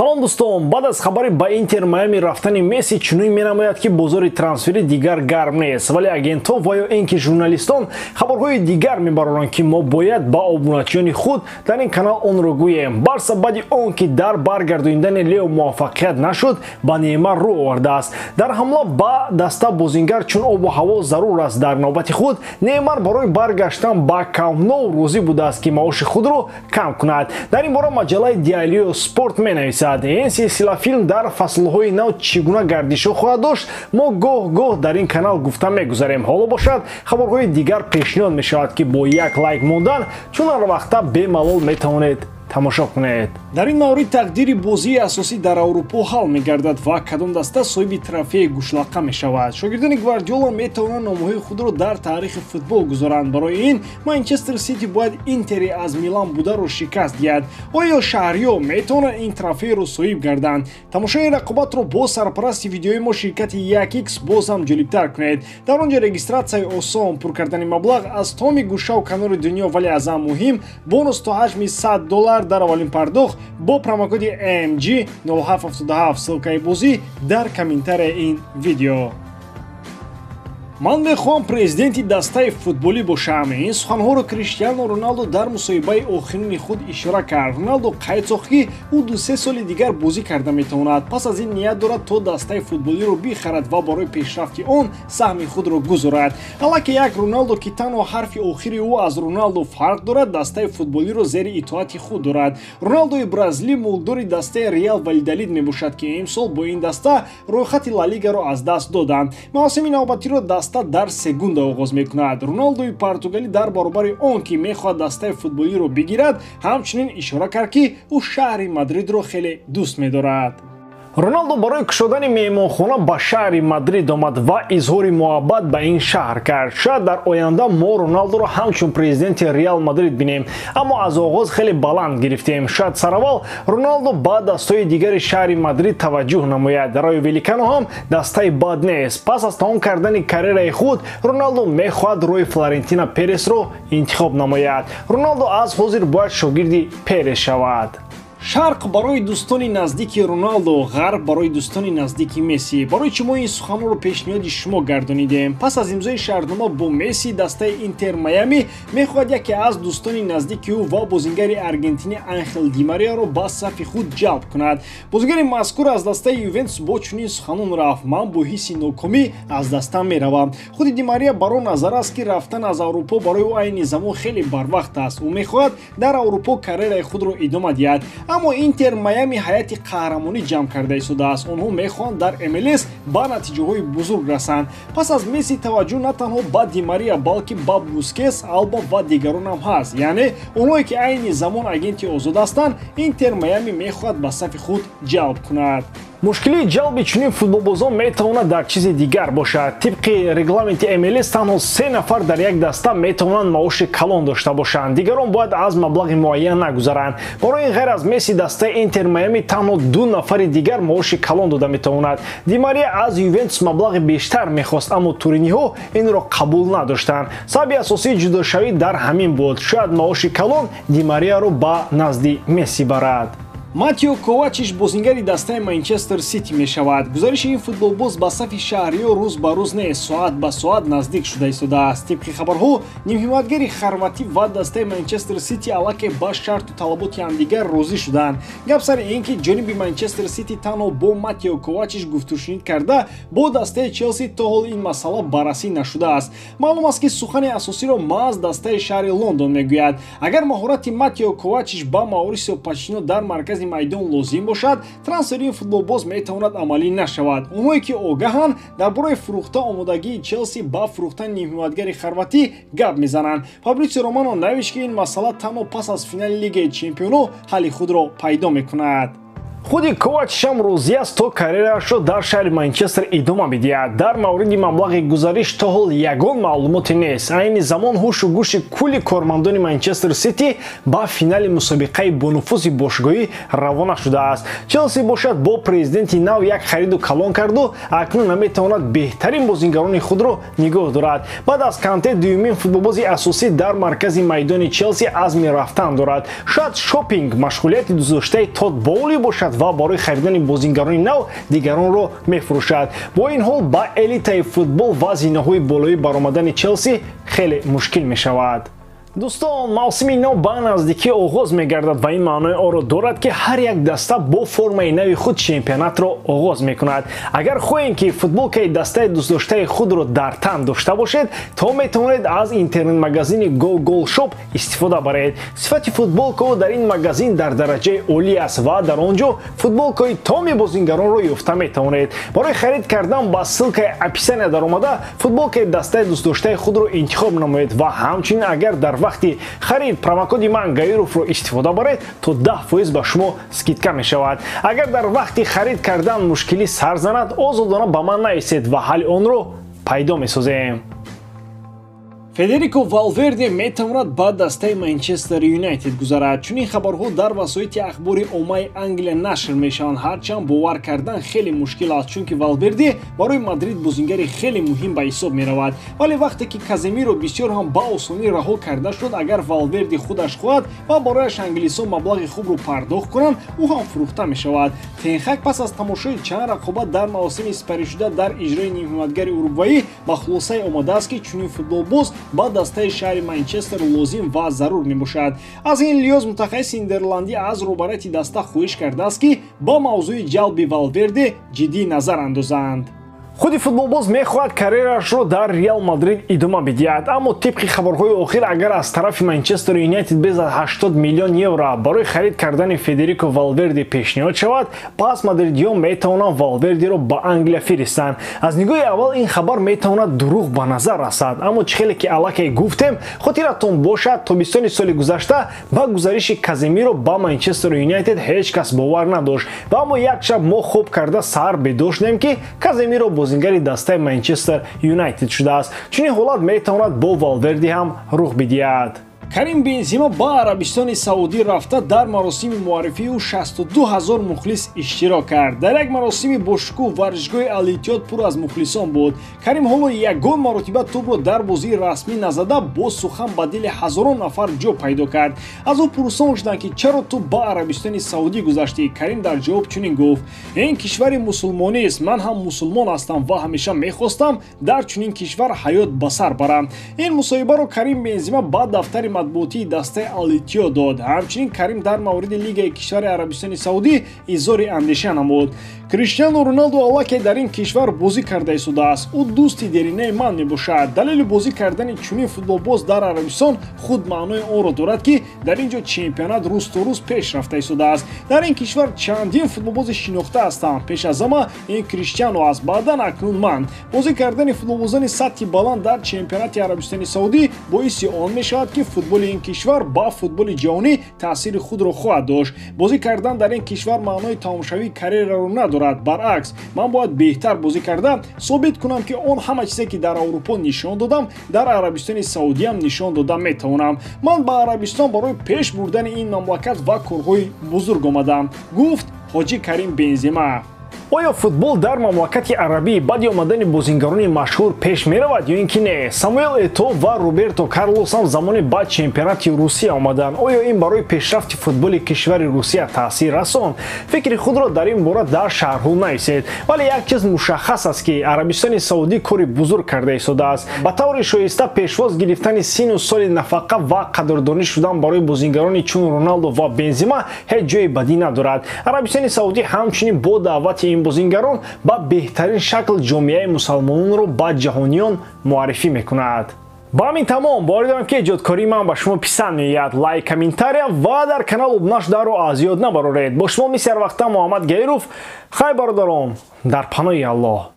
Салом дӯстон, баъд аз хабари ба Интер Майами рафтани Месси чунин менамояд, ки бозори трансфери дигар гарм нест, вале агентҳо ва ё ин ки журналистон хабарҳои дигар мебароранд, ки мо бояд ба обуначиёни худ дар ин канал онро гӯем. Барса баъди он ки дар баргардонидани Лео муваффақият нашуд, ба Неймар рӯ овардааст. Дар ҳамла ба даста бозингар чун обу ҳаво зарур аст. Дар навбати худ Неймар барои баргаштан ба Камп Ноу розӣ будааст, ки маоши худро кам кунад. Дар ин бора маҷаллаи Диалио Спорт менависад. Ин силсилафилм дар фаслҳои нав чӣ гуна гардишҳо хоҳад дошт, мо гоҳ-гоҳ дар ин канал гуфта мегузарем. Ҳоло бошад, хабарҳои дигар пешниҳод мешавад, ки бо як лайк мондан чун ҳар вақта бемалол метавонед тамошо кунед. Дар ин маврид тақдири бозии асосӣ дар Аврупо ҳал мегардад ва кадом даста соҳиби трофеи гӯшлақа мешавад. Шогирдони Гвардиола метавонанд номҳои худро дар таърихи футбол гузоранд. Барои ин Манчестер Сити бояд Интери аз Милан бударо шикаст диҳад. Оё шаҳриё метавонанд ин трофейро соҳиб гарданд? Тамошои рақобатро бо сарпарасти видеои мо ширкати 1x боз ҳам ҷолибтар кунед. Дар он ҷо регистратсияи осон, пур кардани маблағ аз томи гӯшаву канори дунё, вале аз ҳам муҳим бонус то ҳаҷми $100 дар аввалин пардохт бо промокоди MG 0777. Ссылкаи бозӣ дар комментарияи ин видео. Ман мехоҳам президенти дастаи футболӣ бошам. Ин суханҳоро Криштиану Роналдо дар мусоҳибаи охирини худ ишора кард. Роналдо қайд сохт, ки ӯ 2-3 соли дигар бозӣ карда метавонад. Пас аз ин ният дорад, то дастаи футболиро бихарад ва барои пешрафти он саҳми худро гузорад. Аллакай як Роналдо, ки танҳо ҳарфи охири ӯ аз Роналдо фарқ дорад, дастаи футболиро зери итоати худ дорад. Роналдои бразилӣ мулкдори дастаи Реал Валидалид мебошад, ки имсол бо ин даста рӯйхати Ла Лигаро аз даст доданд. Мавсими навбатиро даста дар Сегунда оғоз мекунад. Роналдои португалӣ дар баробари он ки мехоҳад дастаи футболиро бигирад, ҳамчунин ишора кард, ки ӯ шаҳри Мадридро хеле дӯст медорад. Роналдо барои кушодани меҳмонхона ба шаҳри Мадрид омад ва изҳори муҳаббат ба ин шаҳр кард. Шояд дар оянда мо Роналдоро ҳамчун президенти Реал Мадрид бинем, аммо аз оғоз хеле баланд гирифтем. Шояд сараввал Роналдо ба дастҳои дигари шаҳри Мадрид таваҷҷӯҳ намояд. Райо Валикано ҳам дастаи бад нест. Пас аз тамом кардани карьераи худ Роналдо мехоҳад роҳи Флорентина Пересро интихоб намояд. Роналдо аз ҳозир бояд шогирди Перес шавад. Шарқ барои дӯстони наздики Роналдо, ғарб барои дӯстони наздики Месси. Барои чӣ мо ин суханҳоро пешниҳоди шумо гардонидем? Пас аз имзои шартнома бо Месси, дастаи Интер Майами мехоҳад яке аз дӯстони наздики ӯ ва бозингари аргентини Анхел Ди Мариаро ба сафи худ ҷалб кунад. Бозингари мазкур аз дастаи Ювентус бо чунин суханон рафт: ман бо ҳисси нокомӣ аз даста меравам. Худи Ди Мария бар он назар аст, ки рафтан аз Аврупо барои ӯ айни замон хеле барвақт аст. Ӯ мехоҳад дар Аврупо карьераи худро идома диҳад. Аммо Интер Майами ҳайати қаҳрамонӣ ҷамъ карда истодааст. Онҳо мехоҳанд дар МЛС ба натиҷаҳои бузург расанд. Пас аз Месси таваҷҷӯҳ на танҳо ба Ди Мария, балки ба Бускес, Алба ва дигарон ҳам ҳаст. Яъне онҳое ки айни замон агенти озод ҳастанд, Интер Майами мехоҳад ба сафи худ ҷалб кунад. Мушкилии ҷалби чунин футболбозон метавонад дар чизи дигар бошад. Тибқи регламенти МЛС танҳо 3 нафар дар як даста метавонанд маоши калон дошта бошанд. Дигарон бояд аз маблағи муайян нагузаранд. Барои ин ғайр аз Месси дастаи Интер Майами танҳо 2 нафари дигар маоши калон дода метавонад. Ди Мария аз Ювентус маблағи бештар мехост, аммо туриниҳо инро қабул надоштанд. Сабаби асосии ҷудошавӣ дар ҳамин буд. Шояд маоши калон Ди Мариаро ба назди Месси барад. Матео Ковачич бозингари дастаи Манчестер Сити мешавад. Гузариши ин футболбоз ба сафи шаҳриё рӯз ба рӯз не, соат ба соат наздик шуда истодааст. Тибқи хабарҳо, нимҳимоятгари хорватӣ ва дастаи Манчестер Сити аллакай ба шарту талаботи ҳамдигар розӣ шуданд. Гап сари ин ки ҷониби Манчестер Сити танҳо бо Матео Ковачич гуфтушунид карда, бо дастаи Челси то ҳол ин масъала баррасӣ нашудааст. Маълум аст, ки сухани асосиро маҳз дастаи шаҳри Лондон мегӯяд. Агар маҳорати Матео Ковачич ба Маурисио Почеттино дар маркази майдон лозим бошад, трансфери ин футболбоз метавонад амалӣ нашавад. Онҳое ки огаҳанд, дар бораи фурӯхта омодагии Челси ба фурӯхтани нимҳимоятгари хорватӣ гап мезананд. Фабритсио Романо навишт, ки ин масъала танҳо пас аз финали Лигаи Чемпионҳо ҳалли худро пайдо мекунад. Худи Ковачич ҳам розӣ аст, то карьераашро дар шаҳри Манчестер идома бидиҳад. Дар мавриди маблағи гузариш то ҳол ягон маълумоте нест. Айни замон ҳушу гӯши кулли кормандони Манчестер Сити ба финали мусобиқаи бонуфузи бошгоҳӣ равона шудааст. Челси бошад бо президенти нав як хариду калон карду акнун наметавонад беҳтарин бозингарони худро нигоҳ дорад. Баъд аз Канте дуюмин футболбози асосӣ дар маркази майдони Челси азми рафтан дорад. Шояд шопинг машғулияти дӯстдоштаи Тод Боули бошад. мебошад ва барои харидани бозингарони нав дигаронро мефурӯшад. Бо ин ҳол ба элитаи футбол ва зинаҳои болоӣ баромадани Челси хеле мушкил мешавад. Дӯстон, мавсими нав ба наздикӣ оғоз мегардад ва ин маънои онро дорад, ки ҳар як даста бо формаи нави худ чемпионатро оғоз мекунад. Агар хоҳем, ки футболкаи дастаи дӯстдоштаи худро дар тан дошта бошед, то метавонед аз интернет-магазини Go Shop истифода баред. Сифати футболкаҳо дар ин магазин дар дараҷаи олӣ аст ва дар он ҷо футболкаҳои томи бозингаронро ёфта метавонед. Барои харид кардан ба ссылкаи описания даромада футболкаи дастаи дӯстдоштаи худро интихоб намоед ва ҳамчунин агар дар вақти харид промокоди ман Гаировро истифода баред, то 10% ба шумо скидка мешавад. Агар дар вақти харид кардан мушкилӣ сар занад, озодона ба ман нависед ва ҳалли онро пайдо месозем. Федерико Валверде метавонад ба дастаи Манчестер Юнайтед гузарад. Чунин хабарҳо дар васоити ахбори оммаи Англия нашр мешаванд. Ҳарчанд бовар кардан хеле мушкил аст, чунки Валверде барои Мадрид бозингари хеле муҳим ба ҳисоб меравад. Вале вақте ки Каземиро бисёр ҳам ба осонӣ раҳо карда шуд, агар Валверде худаш хоҳад ва барояш англисҳо маблағи хубро пардохт кунанд, ӯ ҳам фурӯхта мешавад. Тенхак пас аз тамошои чанд рақобат дар мавсими сипаришуда дар иҷрои нимҳимоятгари уругваӣ ба хулосае омадааст, ки чунин футболбоз ба дастаи шаҳри Манчестер лозим ва зарур мебошад. Аз ин лиҳоз мутахассиси нидерландӣ аз роҳбарияти даста хоҳиш кардааст, ки ба мавзӯи ҷалби Валверде ҷиддӣ назар андозанд. Худи футболбоз мехоҳад карьерашро дар Реал Мадрид идома бидиҳад, аммо тибқи хабарҳои охир, агар аз тарафи Манчестер Юнайтед беш аз 80 миллион евро барои харид кардани Федерико Валверде пешниҳод шавад, пас мадридиён метавонанд Валвердеро ба Англия фиристанд. Аз нигоҳи аввал ин хабар метавонад дурӯғ ба назар расад, аммо чӣ хеле ки аллакай гуфтем, хотиратон бошад, тобистони соли гузашта ба гузариши Каземиро ба Манчестер Юнайтед ҳеҷ кас бовар надошт ва аммо як шаб мо хоб карда саҳар бедор шудем, ки Каземиро бозингари дастаи Манчестер Юнайтед шудааст. Чунин ҳолат метавонад бо Валверде ҳам рух бидиҳад. Карим Бензима ба Арабистони Саудӣ рафта дар маросими муаррифии ӯ 62 ҳазор мухлис иштирок кард. Дар як маросими бошукӯҳ варзишгоҳи Ал-Иттиҳод пур аз мухлисон буд. Карим ҳоло ягон маротиба тӯбро дар бозии расмӣ назада, бо сухан ба дили ҳазорон нафар ҷо пайдо кард. Аз ӯ пурсон шуданд, ки чаро ту ба Арабистони Саудӣ гузаштӣ. Карим дар ҷавоб чунин гуфт: ин кишвари мусулмонист, ман ҳам мусулмон ҳастам ва ҳамеша мехостам дар чунин кишвар ҳаёт ба сар барам. Ин мусоҳибаро Карим Бензима ба дафтари матбуотии дастаи Ал-Иттиҳод дод. Ҳамчунин Карим дар мавриди лигаи кишвари Арабистони Саудӣ изҳори андеша намуд. Криштиану Роналду аллакай дар ин кишвар бозӣ карда истодааст. Ӯ дӯсти деринаи ман мебошад. Далели бозӣ кардани чунин футболбоз дар Арабистон худ маънои онро дорад, ки дар ин ҷо чемпионат рӯз то рӯз пеш рафта истодааст. Дар ин кишвар чандин футболбози шинохта ҳастанд. Пеш аз ҳама ин Криштиану аст, баъдан акнун ман. Бозӣ кардани футболбозони сатҳи баланд дар чемпионати Арабистони Саудӣ боиси он мешавад, ки футболи ин кишвар ба футболи ҷаҳонӣ таъсири худро хоҳад дошт. Бозӣ кардан дар ин кишвар маънои тамомшавии карьераро надорад. Баръакс, ман бояд беҳтар бозӣ карда собит кунам, ки он ҳама чизе, ки дар Аврупо нишон додам, дар Арабистони Саудиам нишон дода метавонам. Ман ба Арабистон барои пеш бурдани ин мамлакат ва корҳои бузург омадам, гуфт ҳоҷӣ Карим Бензима. Оё футбол дар мамлакати арабӣ баъди омадани бозингарони машҳур пеш меравад ё ин ки не? Самуэл Это ва Роберто Карлос ҳам замони ба чемпионати Русия омаданд. Оё ин барои пешрафти футболи кишвари Русия таъсир расонд? Фикри худро дар ин бора дар шарҳу нависед. Вале як чиз мушаххас аст, ки Арабистони Саудӣ кори бузург карда истодааст. Ба таври шоиста пешвоз гирифтани сину соли нафақа ва қадрдонӣ шудан барои бозингарони чун Роналдо ва Бензима ҳеҷ ҷои бадӣ надорад. Арабистони Саудӣ ҳамчунин бо даъвати ин бозингарон ба беҳтарин шакл ҷомеаи мусалмононро ба ҷаҳониён муаррифӣ мекунад. Ба ҳамин тамом. Боварӣ дорам, ки эҷодкории ман ба шумо писанд меояд. Лайк, комментария ва дар канал обуна шударо аз ёд набароред. Бо шумо мисли ҳар вақта Муҳаммад Гаиров. Хайр, бародарон, дар паноҳи Аллоҳ.